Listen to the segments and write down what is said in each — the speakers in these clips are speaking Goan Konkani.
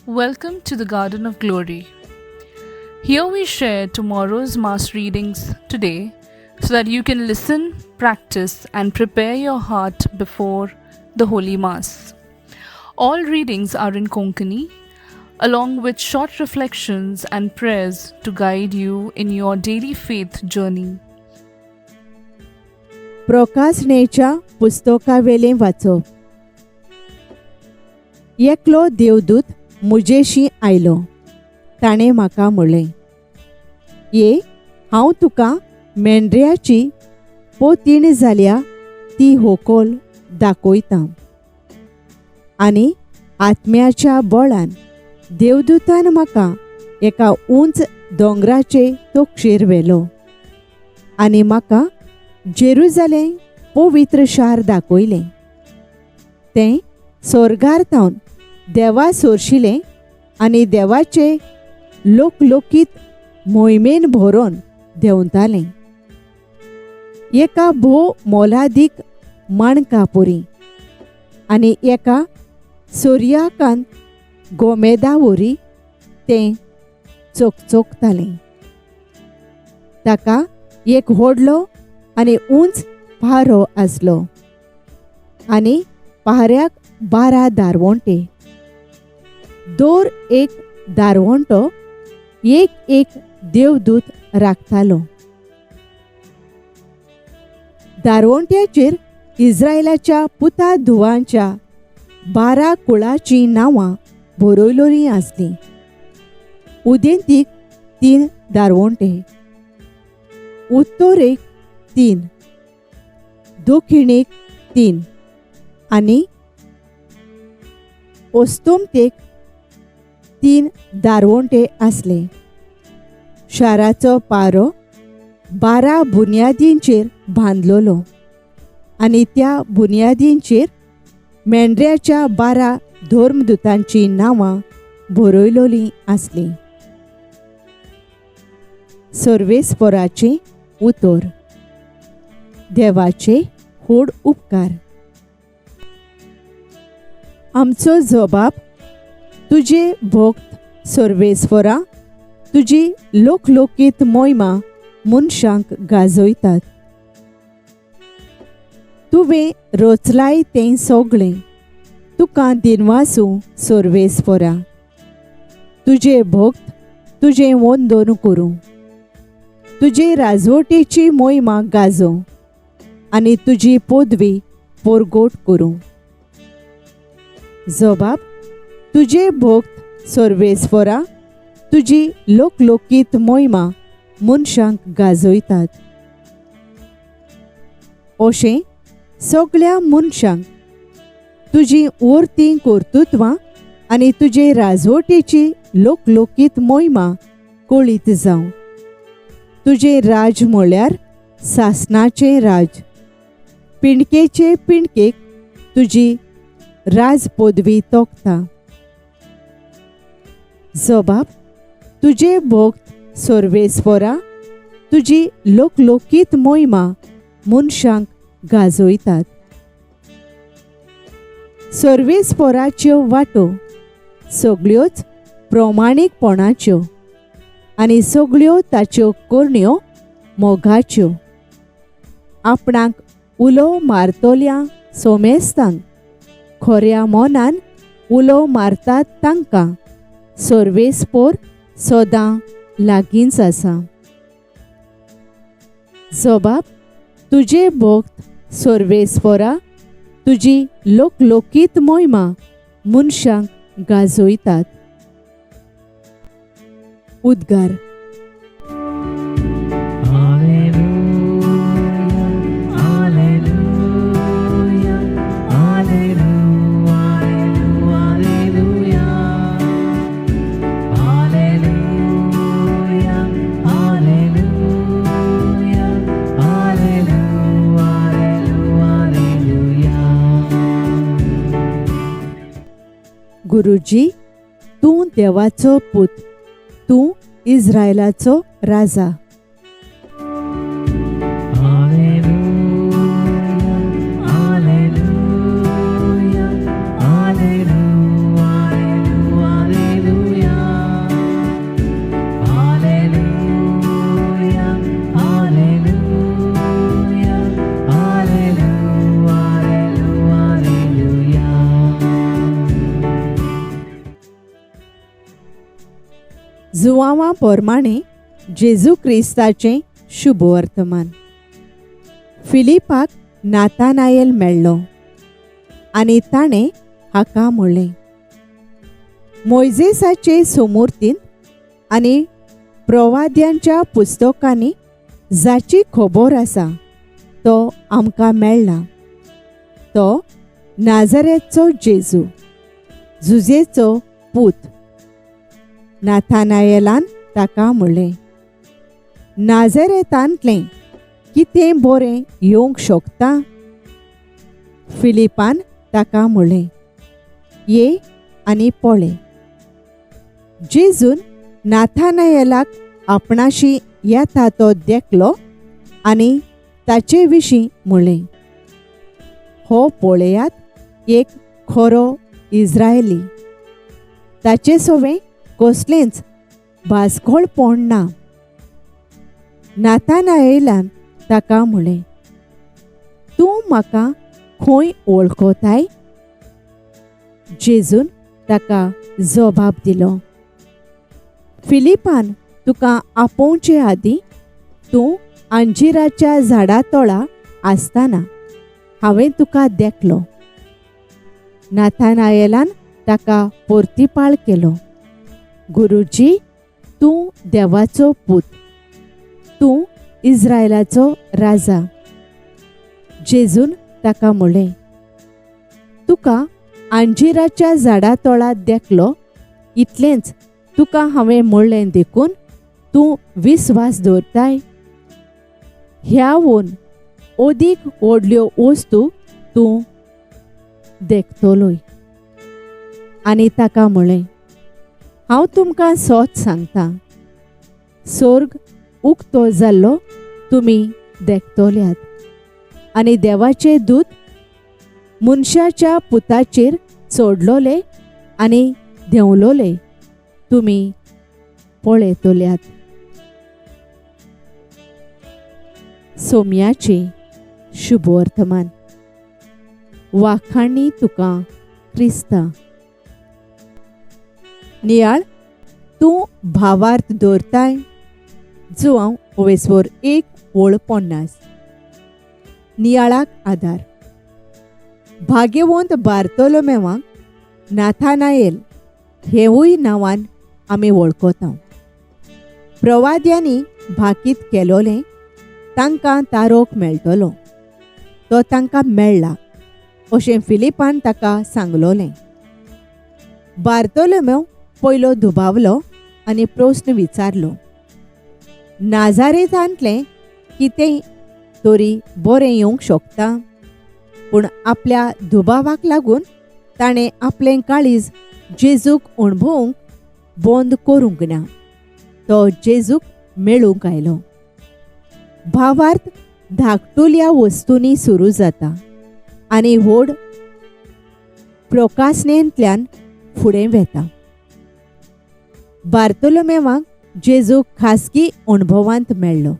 Welcome to the Garden of Glory. Here we share tomorrow's Mass readings today so that you can listen, practice, and prepare your heart before the Holy Mass. All readings are in Konkani, along with short reflections and prayers to guide you in your daily faith journey. प्रकासणेच्या पुस्तकावेलें वाचप. एकलो देवदूत म्हजेशी आयलो. ताणें म्हाका म्हणलें, ये, हांव तुका मेंढऱ्याची पोतीण जाल्या ती होकोल दाखयतां. आनी आत्म्याच्या बळान देवदूतान म्हाका एका उंच दोंगराचे तोक्षेर व्हेलो आनी म्हाका जेरुजालें पवित्र शार दाखयलें. तें सोर्गार थावन देवा सोरशिलें आनी देवाचे लोकलोकीत मोहिमेन भरोन देंवतालें. एका भोव मोलादीक माणका पुरी आनी एका सुर्याकांत गोमेदा वरी तें चकचकतालें. ताका एक व्हडलो आनी उंच पारो आसलो आनी पाऱ्याक 12 दारवंटे. दर एक दारवंटो एक एक देवदूत राखतालो. दारवंट्याचेर इस्रायलाच्या पुता धुवांच्या 12 कुळाचीं नांवां बरयलोलीं आसलीं. उदेंतीक 3 दारवंटे, उत्तरेक 3, दक्षिणेक 3 आनी अस्तंतेक 3 दारवंटे आसले. शाराचो पारो 12 बुन्यादींचेर बांदलोलो आनी त्या बुन्यादींचेर मेंढऱ्याच्या 12 धर्मदूतांचीं नांवां बरयलोलीं आसलीं. सर्वेस्पराचें उतर. देवाचे व्हड उपकार. आमचो जबाब तुजे भक्त सर्वेस्परा तुजी लोकलोकीत मोहिमा मनशांक गाजयतात. तुवें रचलाय तें सगळें तुका दिनवासूं सर्वेस्परा. तुजे भक्त तुजें वंदन करूं, तुजे राजवटीची मोहिमा गाजोवं आनी तुजी पदवी परगट करूं. जबाब तुजे भक्त सर्वेस्परा तुजी लोकलोकीत मोहिमा मनशांक गाजयतात. अशें सगळ्या मनशांक तुजी वर्तीं कर्तृत्वां आनी तुजे राजवटीची लोकलोकीत मोहिमा कळीत जावं. तुजें राज म्हळ्यार सासणाचें राज. पिंडकेचे पिंडकेक तुजी राज पदवी तोखता. जबाब तुजे भक्त सर्वेस्परा तुजी लोकलोकीत मोहिमा मनशांक गाजयतात. सर्वेस्पराच्यो वाटो सगळ्योच प्रमाणीकपणाच्यो आनी सगळ्यो ताच्यो करण्यो मोगाच्यो. आपणाक उलो मारतल्या सोमेस्तांक खऱ्या मनान उलो मारतात तांकां सर्वेस्पोर सदां लागींच आसा. जबाब तुजे भक्त सर्वेस्परा तुजी लोकलोकीत मोहिमा मनशांक गाजयतात. उद्गार. गुरुजी, तूं देवाचो पूत, तूं इस्रायलाचो राजा. Alleluia, alleluia, alleluia, alleluia. जुवांवा पोरमाणें जेजू क्रिस्ताचें शुभवर्तमान. फिलिपाक नातानायल मेळ्ळो आनी ताणें हाका म्हणलें, मोयजेसाचे सोमुर्तींत आनी प्रवाद्यांच्या पुस्तकांनी जाची खबर आसा तो आमकां मेळ्ळा, तो नाझरेतचो जेजू, जुजेचो पूत. नाथानायलान ताका म्हणलें, नाझरेतांतलें कितें बरें येवंक शकता? फिलिपान ताका म्हणलें, ये आनी पळय. जेजून नाथानायलाक आपणाशी येता तो देखलो आनी ताचे विशीं म्हणलें, हो पळयात एक खरो इस्रायली, ताचे सवें कसलेंच भासगोळपण ना. नाथानायलान ताका म्हणलें, तूं म्हाका खंय वळखताय? जेजून ताका जबाब दिलो, फिलिपान तुका आपोवचे आदीं तूं अंजिराच्या झाडा तळा आसतना हांवें तुका देखलो. नाथानायलान ताका पोर्तिपाळ केलो, गुरुजी, तूं देवाचो पूत, तूं इस्रायलाचो राजा. जेजून ताका म्हणलें, तुका अंजिराच्या झाडा तळा देखलो इतलेंच तुका हांवें म्हणलें देखून तूं विस्वास दवरताय? ह्यावून अदीक व्हडल्यो वस्तू तूं देखतलोय. आनी ताका म्हणलें, हांव तुमकां सोत सांगता, सोर्ग उक्तो जाल्लो तुमी देखतल्यात आनी देवाचे दूत मनशाच्या पुताचेर चडलोले आनी देंवलोले तुमी पळयतल्यात. सोम्याचें शुभवर्तमान. वाखाणी तुका क्रिस्ता. नियाळ, तूं भावार्थ दवरताय? जुवांव ओवेस्वोर 1:50. नियाळाक आदार. भाग्यवंत बार्तोलोमेवाक नाथानायल हेवूय नांवान आमी वळखता. प्रवाद्यांनी भाकीत केलोलें तांकां तारोक मेळटलो, तो तांकां मेळ्ळा अशें फिलिपान ताका सांगलोलें. बार्तोलोमेव पयलो दुबावलो आनी प्रस्न विचारलो, नाझारेतांतलें कितेंय तरी बरें येवंक शकता? पूण आपल्या दुबावाक लागून ताणें आपलें काळीज जेजूक अणभवूंक बंद करूंक ना. तो जेजूक मेळूंक आयलो. भावार्थ धाकटुल्या वस्तूंनी सुरू जाता आनी व्हड प्रकासनेंतल्यान फुडें वेता. बार्तोलोमेवाक जेजू खासगी अणभवांत मेळ्ळो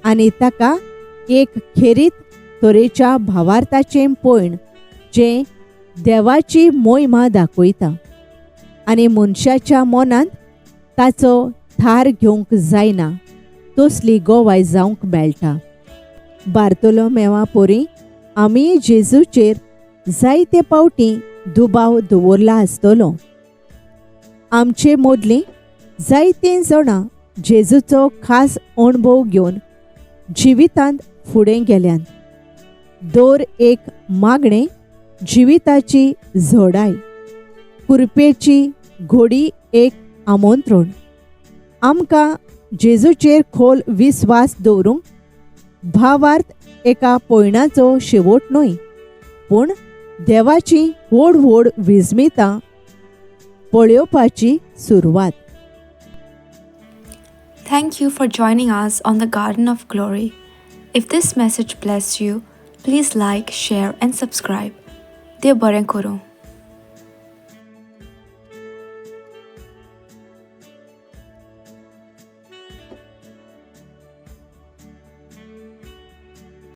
आनी ताका एक खेरीत तरेच्या भावार्थाचें पयण जें देवाची मोहिमा दाखयता आनी मनशाच्या मनांत ताचो थार घेवंक जायना तसली गोवाय जावंक मेळटा. बार्तोलोमेवा पोरी आमी जेजूचेर जायते पावटी दुबाव दवरला आसतलो. आमचे मदलीं जायतीं जाणां जेजूचो खास अणभव घेवन जिवितांत फुडें गेल्यात. दर एक मागणें जिविताची झडाय, कुरपेची घोडी एक आमंत्रण. आमकां जेजूचेर खोल विस्वास दवरूंक भावार्थ एका पयणाचो शेवट न्हय, पूण देवाची व्हड व्हड विस्मितां पळोवपाची सुरवात. Thank you for joining us on the Garden of Glory. If this message blessed you, please like, share and subscribe. देव बरें करूं.